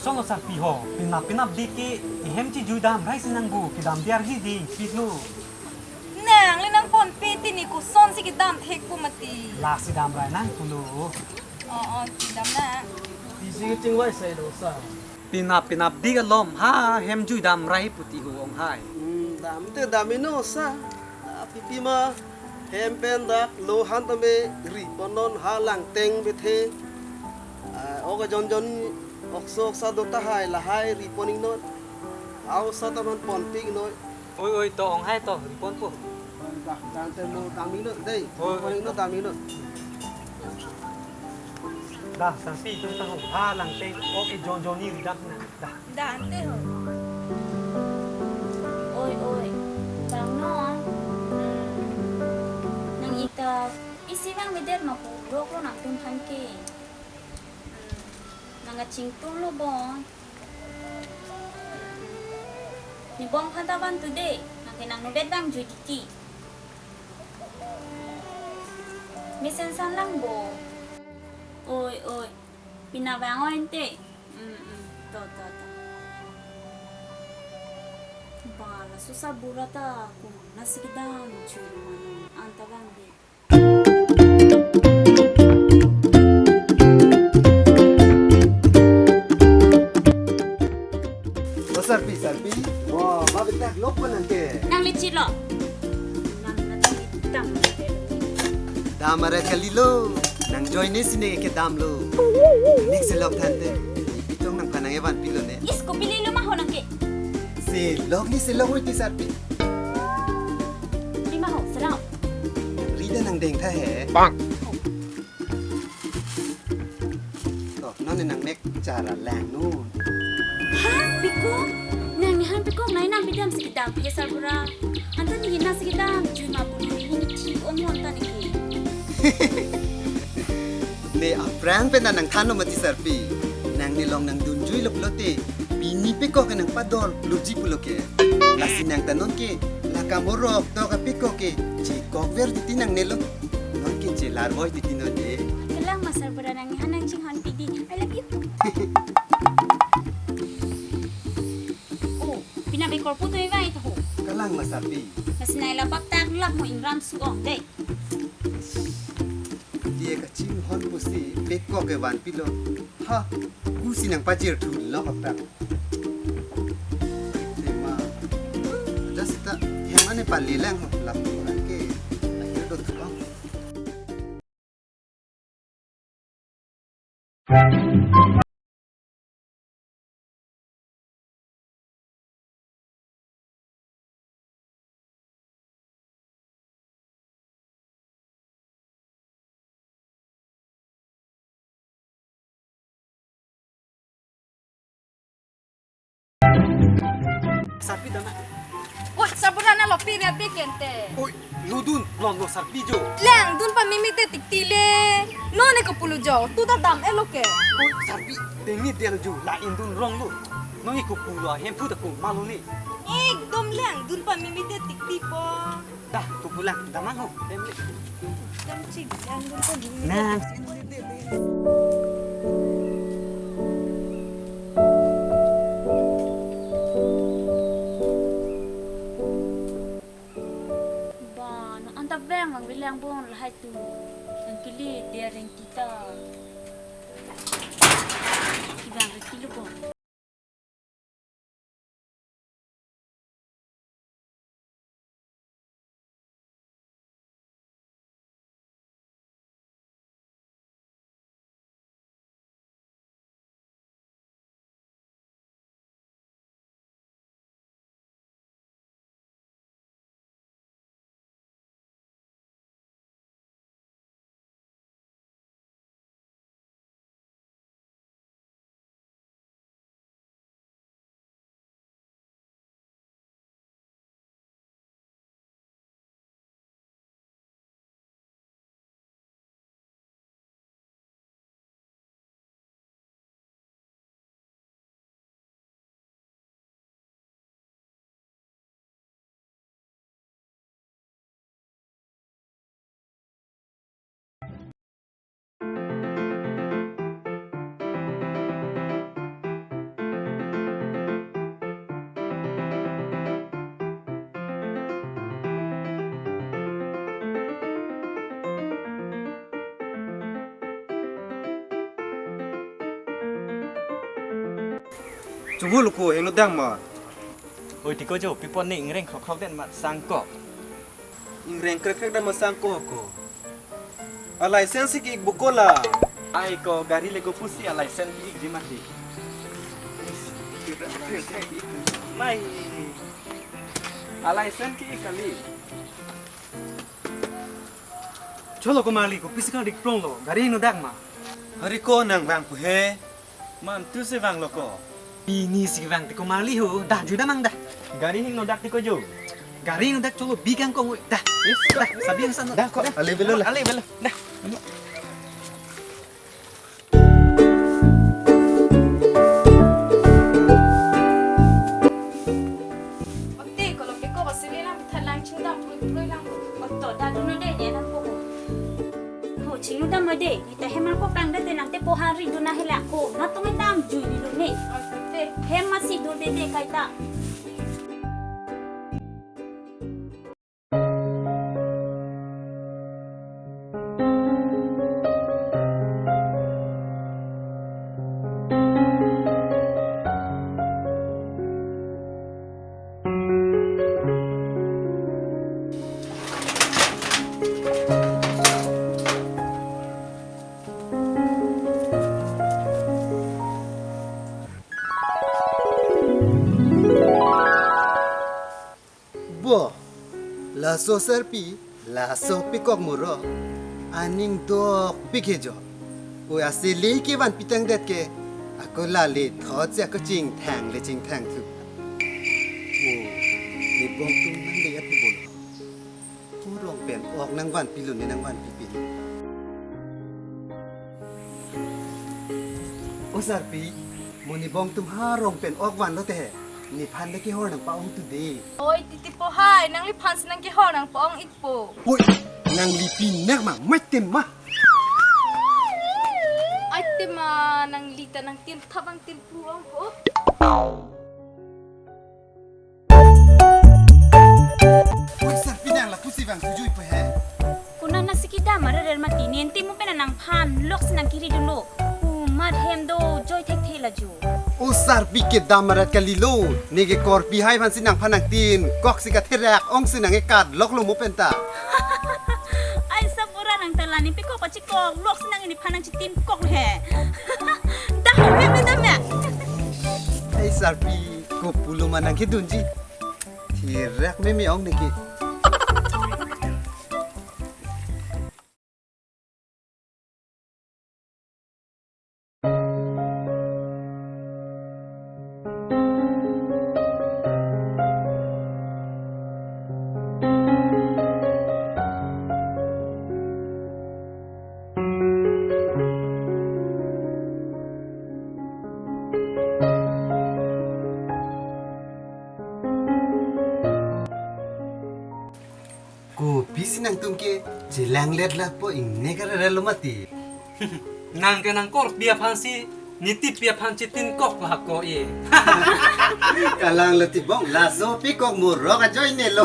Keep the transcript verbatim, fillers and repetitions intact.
Chonlo sarpi ho, penap penapdik ke ehem chejui dam rai si nang bu, kedam diar hi ding, pitlo. Nangli nangponpe tini kosonsi kedam thek pu mati. Lasi dam rai nang pulo. Oh, oh, kedam nang. Isi kechingvai sai do sa. Penap penapdik alom ha hem jui dam rai pu ti ho onghai. Hmm, dam te dam ino sa. Ah, pipi ma hem pen dak lo han tame ri ponon ha langteng bethe. Ah, ok jon jon okso oksa do tahai lahai ri pon ingnon. Au sa taman ponpik noi. Oi, oi, to onghai to, ri ponpo. Dah, dam te mo dam ino dei. Oi, oi. Pon ino dam ino. Dah, sarpi, tum tahu. Ha, langteng, ok, jon jon ni ri dam na. Dah. Dante ho. Oi, oi. Bang no. Hmm. Nang ita isi bang medet ma pu rok lo nangtum aphan ke. Hmm. Nang kachingthum lo bon. Ni bong aphan ta van today. Nang ke nang nubet bang jui titi. Mesen san lang bo. Oi, oi. Pina bang o ente. Mm, mm. To, to, to. Bang la susar bura ta kung nasi kedam chulu mano. Anta bang di. O sarpi, sarpi. Wah, ma betak lok pun nang ke. Nang lecit lo. Nang nanti tam. Dam aret kalilo. Nang join ne sine ke dam lo. Nik selok thante. Pitong nangphan nangkevan pilo ne. Is ko pililo ma ho nang ke. Selok ni selok oi ti sarpi. Lima ho, sedang. Rida nang deng tha he. Bang. To, non ne nang mek chara lang non. Ha, pekok? Nang ni han pekok nai nang bidam si kedam ke sarbura. Anta ni hina si kedam, jui ma bulu ni hini thi ong non ta ni ke. Ne aphrang pen nang than lo mati sarpi. Nang ne long nang dunjui lo pulote. Pini pekok ke nang pador, lupji pulo ke. Lasi nang ta non ke, lakam orok, to ka pekok ke. Chekok ver titi nang ne lo. Non ke chelar voi titi non de. Kalang ma sarbura nang ni han nang chinghon pidi. I love you. Oh, pina be korpu tu ivai tu ho. Kalang ma sarpi. Lasi nai la bak tak lak mo ingram su ong dei. Dia kachinghon pusi pekok kevan pilo. Ha, kusi nang pajir thu lo kapta. Tema. Just ta, yang mana palilang ho, lam orang ke. Akhir do tukang. Sarpi dam. Oi, sarbura na lo pi re pi kente. Oi, ludun, non lo sarpi jo. Langdun pameme te tik tile. Non ne ko pulo jo, tu ta dam e lo ke. Oi, sarpi, dengni del jo, la indun rong lo. Non ne ko pulo, hem phu ta ko malo ne. Ekdom langdun pameme te tik ti po. Dah, ko pulang, damang ho, hem le. Dam ching, langdun pameme. Nah. Ba, no anta vang vang bilang bong lahai tu. Ang kili dia reng kita. Kibang reti lu bong. Chubul ko helo dang ma. Oi, tiko jo, pi pon ne ingreng khok khok den mat sangkok. Ingreng krek krek dam ma sangkok ko. A license ki-ik buko la. Ai ko gari le ko pusi a license ki-ik di mati. Mai. A license ki-ik kali. Cholo ko mali ko pisi kang dik prong lo, gari no dak ma. Hari ko nang vang pu he. Mantu si vanglo ko. Pini si vang tiko mali ho, dah juda mang dah. Gari hing no dak tiko jo. Gari no dak cholo bi kang kong dah. Yes. Dah, sabi ang sana. Dah ko. Ale belo la. Ale belo. Dah. Ote, kolo peko ko sili lang thalang chingdam pui pui lang. Oto, dah dun no de ne nang ko. Ho, chingdam mo de. Ita hemar ko kang de te nang te pohan ri dun na hela ko. Na tung dam jui ni lo ne. Ote. Hem masi dun de de kaita. Bo, laso sarpi, laso pekok moro, aning dokpik he jo. Oi, asili kevan pitang det ke, ako lale thot si ako chingthang le chingthang thu. O, ne bong tum nang le atu bolo. Ko rong pen ok nang vanpi lo ne nang vanpi pin. O sarpi, mo ne bong tum ha rong pen ok van lo te he. Nephan le kehor nang pa-ong tu de. Oi, titi po hai, nangliphan si nang kehor nang pa-ong ikpo. Oi, nangli pinak ma, maitem ma. Ai tema, nangli ta nang tim thap ang tim pu ong ko. Oi, sarpi nang lapu si vang tujui pe he. Kuna nasi kedam arerer mati, nenti mo pen nangphan lok si nang kiri dolo. Kumat hem do joi thekthe la ju. O sarpi kedam arat kalilo. Ne ke korpi hai aphan si nangphan nangtin kok si katherak ong si nang ekat lok lo mo pen ta. Ai sapura nang ta la ne pekok pachikok lok si nang nephan nangchitin kok he. Dam hem dam ya. Ai sarpi, ko pulo ma nang kedunji. Thirak meme ong ne ke. Kopi si nangtum ke chelang let lapo ingnek arerelo mati. Nang ke nang korpi aphan si niti pi aphan chitin kok la ko e. Kalang lo tibong, laso pekok moro ka join ne lo.